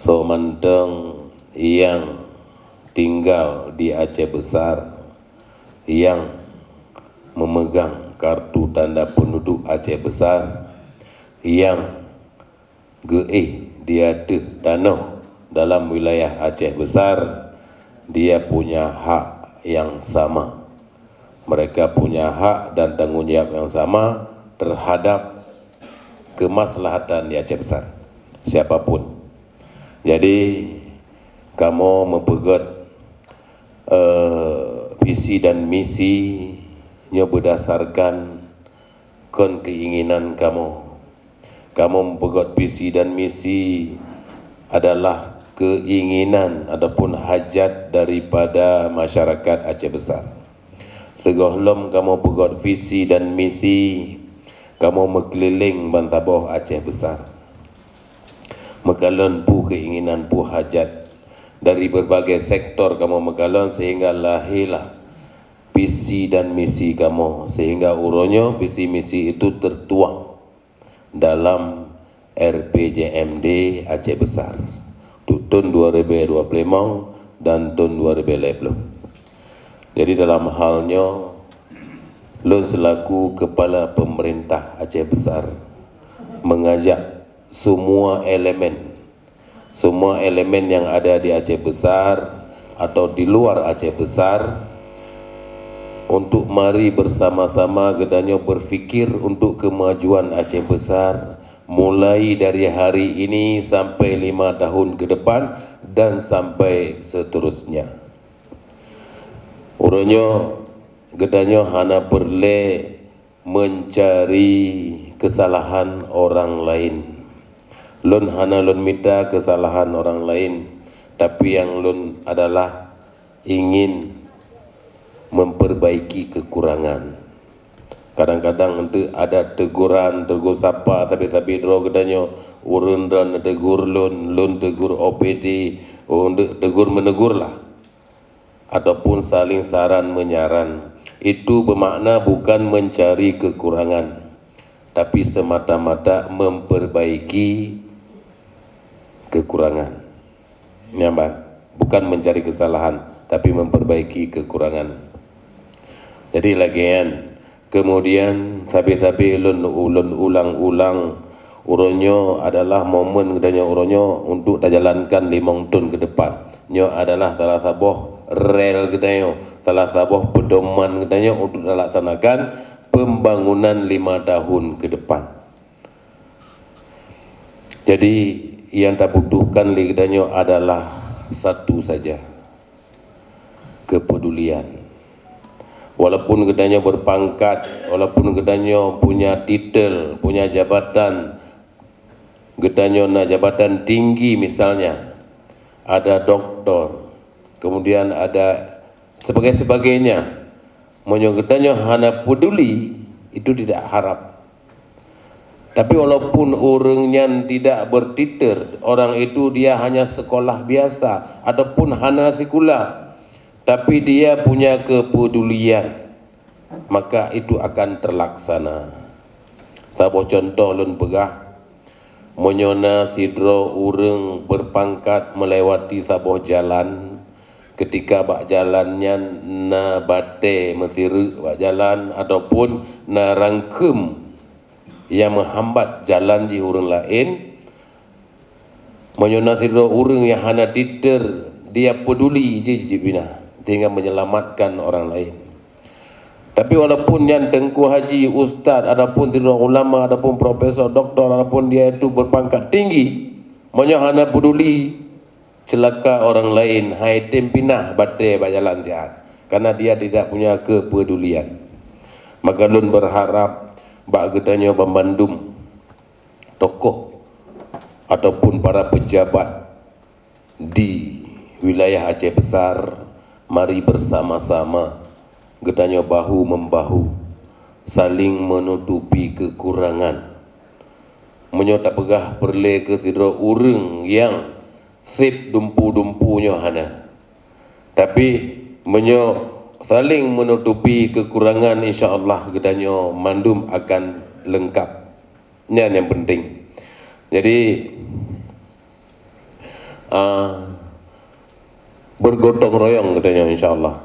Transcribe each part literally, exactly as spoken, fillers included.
Soe mantong nyang tinggal di Aceh Besar, nyang memegang kartu tanda penduduk Aceh Besar, nyang geuéh di ateueh tanoh dalam wilayah Aceh Besar, dia punya hak yang sama. Mereka punya hak dan tanggung jawab yang sama terhadap kemaslahatan di Aceh Besar. Siapapun. Jadi, kamoe meupeugét, eh, visi dan misi nyoe berdasarkan kon keinginan kamoe. Kamoe meupeugét visi dan misi adalah keinginan ataupun hajat daripada masyarakat Aceh Besar. Sigohlom kamoe peugét visi dan misi, kamoe meukeulileng bansaboh Aceh Besar. Meukalon peue keinginan, peue hajat dari berbagai sektor kamoe meukalon sehingga lahirlah visi dan misi kamoe, sehingga uroe nyoe visi misi itu tertuang dalam R P J M D Aceh Besar untuk tahun dua ribu dua puluh lima dan tahun dua ribu lima puluh. Jadi dalam hal nyoe, lôn selaku kepala pemerintah Aceh Besar mengajak semua elemen, semua elemen yang ada di Aceh Besar atau di luar Aceh Besar, untuk mari bersama-sama geutanyoe berfikir untuk kemajuan Aceh Besar, mulai dari hari ini sampai lima tahun ke depan dan sampai seterusnya. Uroe nyoe geutanyoe hana peureulée mencari kesalahan orang lain. Lôn hana lôn mita kesalahan orang lain, tapi nyang lôn adalah ingin memperbaiki kekurangan. Kadang-kadang untuk ada teguran, tegur sapa, tapi-tapi droe geutanyoe, ureuëng droe neutegur lôn, lôn tegur O P D, untuk tegur menegur lah. Ataupun saling saran menyaran. Itu bermakna bukan mencari kekurangan, tapi semata-mata memperbaiki kekurangan. Nyaman, bukan mencari kesalahan, tapi memperbaiki kekurangan. Jadi lagée nyan, kemudian sabe-sabe lôn, lôn ulang-ulang, uroe nyoe adalah momen geutanyoe uroe nyoe untuk tajalankan limong thon ke depan. Nyoe adalah salah saboh rel geutanyoe, salah saboh pedoman geutanyoe untuk talaksanakan pembangunan lima tahun ke depan. Jadi, yang tabutuhkan lé geutanyoe adalah satu saja, kepedulian. Walaupun geutanyoe berpangkat, walaupun geutanyoe punya titel, punya jabatan, geutanyoe na jabatan tinggi misalnya, ada doktor, kemudian ada sebagai-sebagainya. Meunyoe geutanyoe hana peduli, itu tidak harap. Tapi walaupun ureuëng nyan tidak bertitel, orang itu dia hanya sekolah biasa ataupun hana sikula, tapi dia punya kepedulian, maka itu akan terlaksana. Saboh contoh lôn peugah, meunyoe na sidroe ureuëng berpangkat melewati saboh jalan, ketika bak jalan nyan na batée meusireuk bak jalan ataupun na rangkeum nyang meuhambat jalan jih ureuëng laén, meunyoe na sidroe ureuëng nyang hana titel, dia peduli jih jipinah sehingga menyelamatkan orang lain. Tapi walaupun nyan teungku haji, ustaz, ataupun sidroe ulama, ataupun profesor, doktor, ataupun dia itu berpangkat tinggi, meunyoe hana peduli, ceulaka orang lain, hai tem pinah batée bak jalan siat, karena dia tidak punya kepedulian. Maka lôn berharap bak geutanyoe banmandum tokoh ataupun para pejabat di wilayah Aceh Besar, mari bersama-sama geutanyoe bahu-membahu, saling menutupi kekurangan. Meunyoe tapeugah peureulée keu sidroe ureuëng nyang seb dumpu-dumpu nyoe hana. Tapi, meunyoe saling menutupi kekurangan, insya Allah geutanyoe mandum akan leungkab. Nyan nyang penting. Jadi, ah, bergotong royong geutanyoe, insya Allah.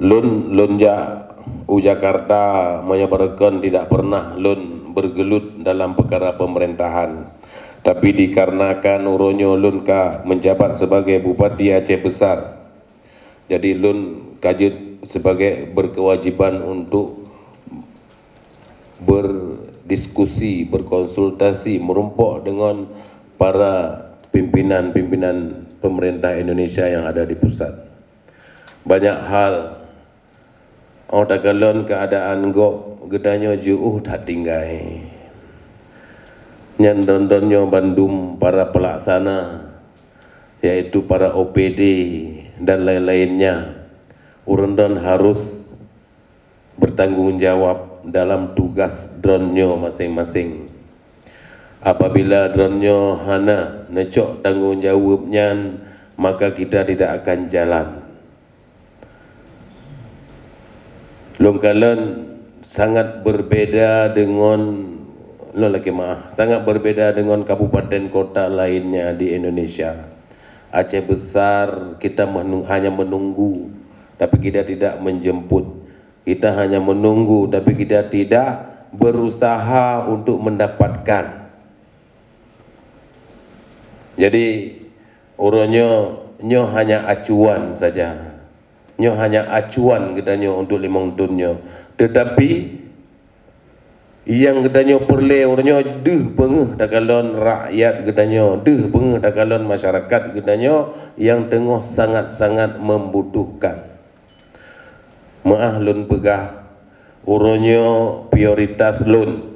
Lôn, lôn jak u Jakarta, meunyoe barokon tidak pernah lôn bergelut dalam peukara pemerintahan. Tapi dikarenakan uroe nyoe lôn ka menjabat sebagai Bupati Aceh Besar, jadi lôn ka jeuet sebagai berkewajiban untuk berdiskusi, berkonsultasi, merumpok dengan para pimpinan-pimpinan pemerintah Indonesia yang ada di pusat. Banyak hal, oh, takalon keadaan gob geutanyoe jiôh that tinggai. Nyan dondon nyoe bandum para pelaksana, yaitu para O P D dan lain-lainnya. Ureuëng don harus bertanggung jawab dalam tugas droeneuh masing-masing. Apabila droeneuh hana neucok tanggung jawab nyan, maka kita tidak akan jalan. Lôn kalon sangat berbeda dengan, lôn lakée maaf, sangat berbeda dengan kabupaten kota lainnya di Indonesia. Aceh Besar kita menung-, hanya menunggu, tapi kita tidak menjemput. Kita hanya menunggu, tapi kita tidak berusaha untuk mendapatkan. Jadi, uroe nyoe, nyoe hanya acuan saja. Nyoe hanya acuan geutanyoe untuk limong thon nyoe. Tetapi, nyang geutanyoe peureulée uroe nyoe deuh beungeuh takalon rakyat geutanyoe, deuh beungeuh takalon masyarakat geutanyoe nyang teungoh sangat-sangat membutuhkan. Meuáh lôn peugah, uroe nyoe prioritas lôn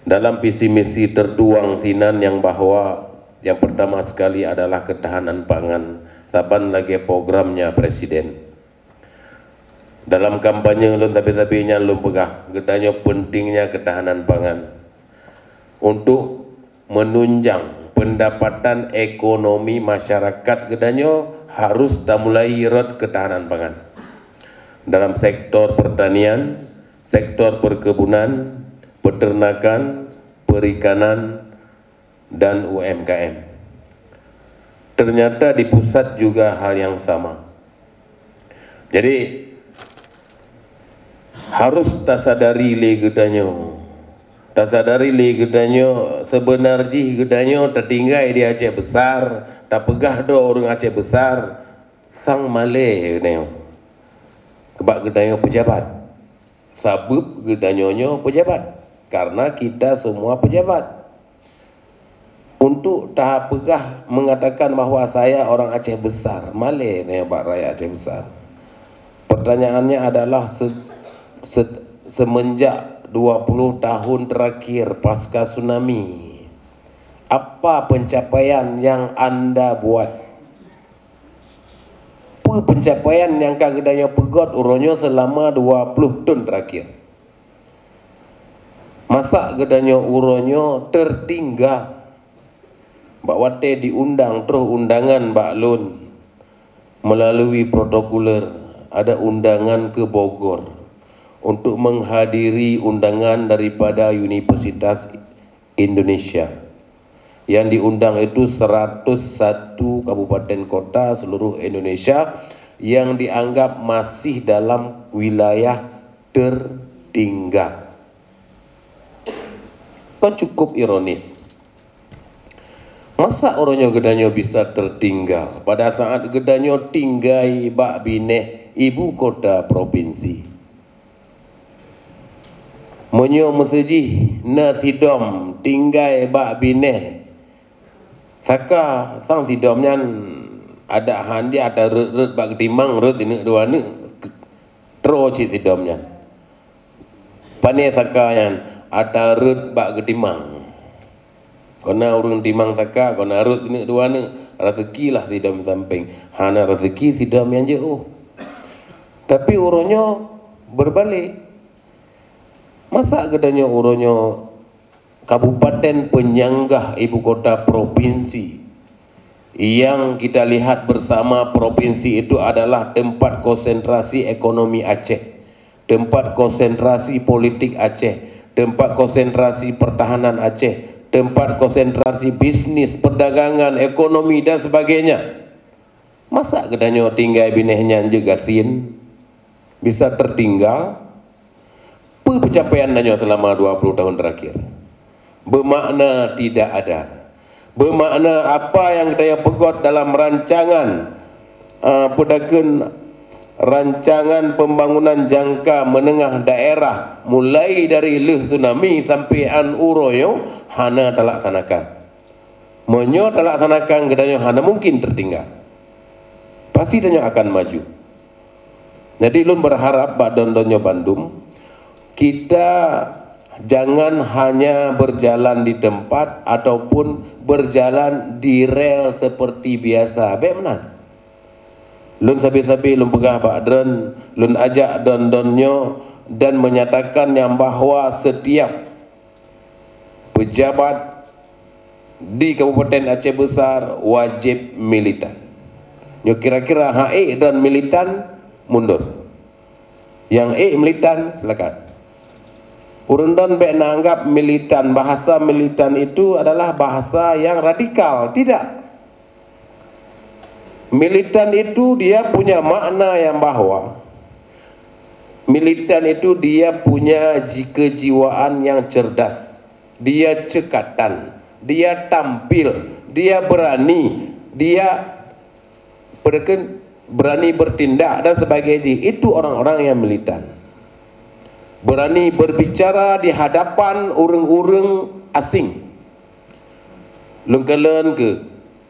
dalam visi misi tertuang sinan nyang bahwa nyang pertama sekali adalah ketahanan pangan, saban lagée programnya Presiden. Dalam kampanye lôn sabe-sabe nyan lôn peugah, geutanyoe pentingnya ketahanan pangan. Untuk menunjang pendapatan ekonomi masyarakat geutanyoe harus tamulai rot ketahanan pangan. Dalam sektor pertanian, sektor perkebunan, peternakan, perikanan, dan U M K M. Ternyata di pusat juga hal yang sama. Jadi, harus tasadari lé geutanyoe. Tasadari lé geutanyoe, seubeuna jih geutanyoe tatinggai di Aceh Besar, tapeugah droe ureuëng Aceh Besar, sang malée geutanyoe. Keubak geutanyoe pejabat. Sabab geutanyoe nyoe pejabat. Karena kita semua pejabat. Untuk tapeugah mengatakan bahwa saya orang Aceh Besar, malée nyoe bak rakyat Aceh Besar. Pertanyaannya adalah se-, se-, semenjak dua puluh tahun terakhir pasca tsunami, apa pencapaian yang anda buat? Peue pencapaian nyang ka geutanyoe peugot uroe nyoe seulama dua puluh thon terakhir? Masa geutanyoe uroe nyoe tertinggal? Bak watée diundang troh undangan bak lôn melalui protokoler, ada undangan ke Bogor untuk menghadiri undangan daripada Universitas Indonesia. Yang diundang itu seratus satu kabupaten kota seluruh Indonesia yang dianggap masih dalam wilayah tertinggal. Kan cukup ironis. Masa uroe nyoe geutanyoe bisa tertinggal pada saat geutanyoe tinggai bak binéh ibu kota provinsi? Meunyoe meuseujih na sidom tinggai bak binéh saka, sang sidom nyan adak han dia ata rot-rot bak geutimang, rot ineuk dua neuk, troh cit sidom nyan. Pané saka nyan ata rot bak geutimang. Kona ureuëng timang saka, kona rot ineuk dua neuk, raseuki lah sidom sampéng. Hana raseuki sidom nyang jiôh. Tapi uroe nyoe berbalik. Masa geutanyoe uroe nyoe kabupaten penyangga ibu kota provinsi yang kita lihat bersama provinsi itu adalah tempat konsentrasi ekonomi Aceh, tempat konsentrasi politik Aceh, tempat konsentrasi pertahanan Aceh, tempat konsentrasi bisnis, perdagangan, ekonomi dan sebagainya. Masa geutanyoe tinggai binéh nyan jeuet gasien, bisa tertinggal? Peue pencapaian tanyoe selama dua puluh tahun terakhir? Bermakna tidak ada. Bermakna apa yang geutanyoe peugöt dalam rancangan, eh, peue takheun, rancangan pembangunan jangka menengah daerah, mulai dari lheueh tsunami sampai an uroe nyoe, hana talaksanakan. Meunyoe talaksanakan, geutanyoe hana mungkin tertinggal. Pasti tanyoe akan maju. Jadi, lôn berharap bak droeneuh nyoe bandum, kita jangan hanya berjalan di tempat ataupun berjalan di rel seperti biasa. Bék meunan. Lôn sabe-sabe lôn peugah bak droen, lôn ajak droen-droen nyoe dan menyatakan nyang bahwa setiap pejabat di Kabupaten Aceh Besar wajib militan. Nyoe kira-kira han ék droen militan, mundur. Nyang ék militan, silakan. Ureuëng droen bék na anggap militan, bahasa militan itu adalah bahasa yang radikal. Tidak. Militan itu dia punya makna yang bahwa militan itu dia punya ji-, kejiwaan yang cerdas, dia cekatan, dia tampil, dia berani, dia berken-, berani bertindak dan sebagainya. Itu orang-orang yang militan. Berani berbicara di hadapan ureuëng-ureuëng asing. Lôn kalon keu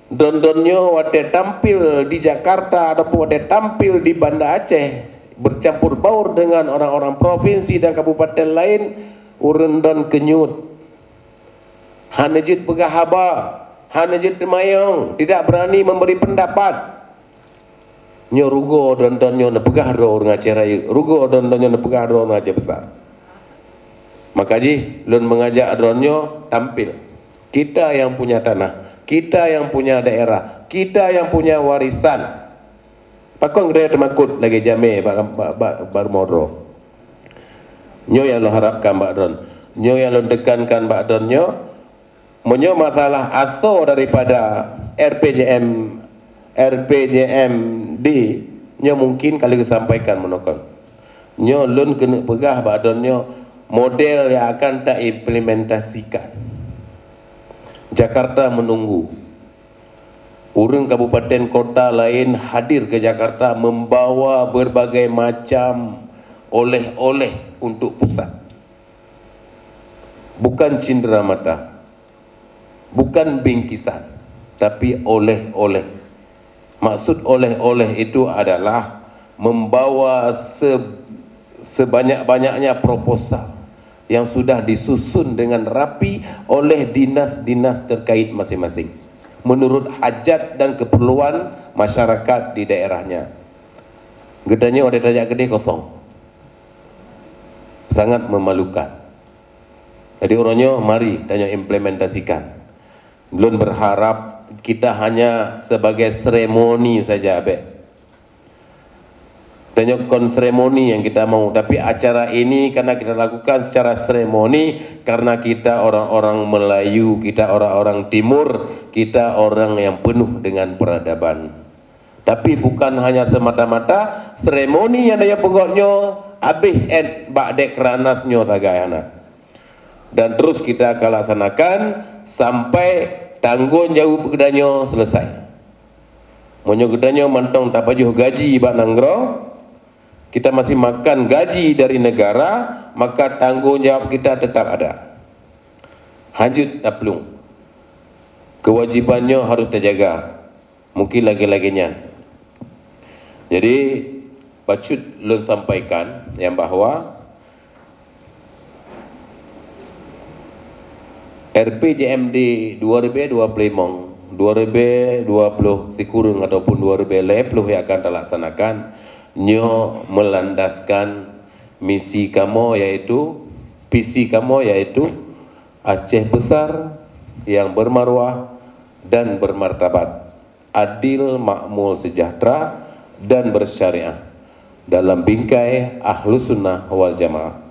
droen-droen nyoe watée tampil di Jakarta ataupun watée tampil di Banda Aceh, bercampur baur dengan orang-orang provinsi dan kabupaten lain, ureuëng droen keunyut. Hana jeuet peugah haba, hana jeuet teumayong, tidak berani memberi pendapat. Nyoe rugoe droen-droen nyoe neupeugah droe ureuëng Aceh Rayeuk, rugoe droen-droen nyoe neupeugah droe ureuëng Aceh Besar. Maka jih lôn mengajak droen nyoe tampil. Kita yang punya tanah, kita yang punya daerah, kita yang punya warisan. Pakon geutanyoe teumakot lagée jamé bak, bak, bak, bak rumoh droe. Nyoe nyang lôn harapkan bak droen. Nyoe nyang lôn tekankan bak droen nyoe. Meunyoe masalah asoe daripada R P J M, R P J M D, nyoe mungkin ka lheueh sampaikan meunoe kon. Nyoe lôn keuneuk peugah bak droen nyoe model nyang akan taimplementasikan. Jakarta menunggu. Ureuëng kabupaten kota lain hadir ke Jakarta membawa berbagai macam oleh-oleh untuk pusat. Bukan cindera mata, bukan bingkisan, tapi oleh-oleh. Maksud oleh-oleh itu adalah membawa se-, sebanyak-banyaknya proposal yang sudah disusun dengan rapi oleh dinas-dinas terkait masing-masing, menurut hajat dan keperluan masyarakat di daerahnya. Geutanyoe ada tajak keudeh kosong. Sangat memalukan. Jadi, uroe nyoe mari tanyoe implementasikan. Lôn berharap kita hanya sebagai seremoni saja, bék. Tanyoe kon seremoni yang kita mau, tapi acara ini karena kita lakukan secara seremoni karena kita orang-orang Melayu, kita orang-orang Timur, kita orang yang penuh dengan peradaban. Tapi bukan hanya semata-mata seremoni nyang tanyoe peugöt nyoe habéh ét bak Dekranasda nyoe sagai, hana. Dan terus kita akan laksanakan sampai tanggong jaweueb geutanyoe selesai. Meunyoe geutanyoe mantong tapajoh gaji bak nanggroe, kita masih makan gaji dari negara, maka tanggong jawab kita tetap ada. Hanjeuet taplueng. Kewajiban nyoe harus tajaga. Mungkin lagée-lagée nyan. Jadi, bacut lôn sampaikan nyang bahwa R P J M D dua ribu dua puluh lima, dua ribu dua puluh sikureueng ataupun dua ribu lhée ploh nyang akan talaksanakan, nyoe melandaskan misi kamoe, yaitu visi kamoe, yaitu Aceh Besar yang bermaruah dan bermartabat, adil, makmur, sejahtera, dan bersyariah dalam bingkai Ahlus Sunnah wal Jamaah.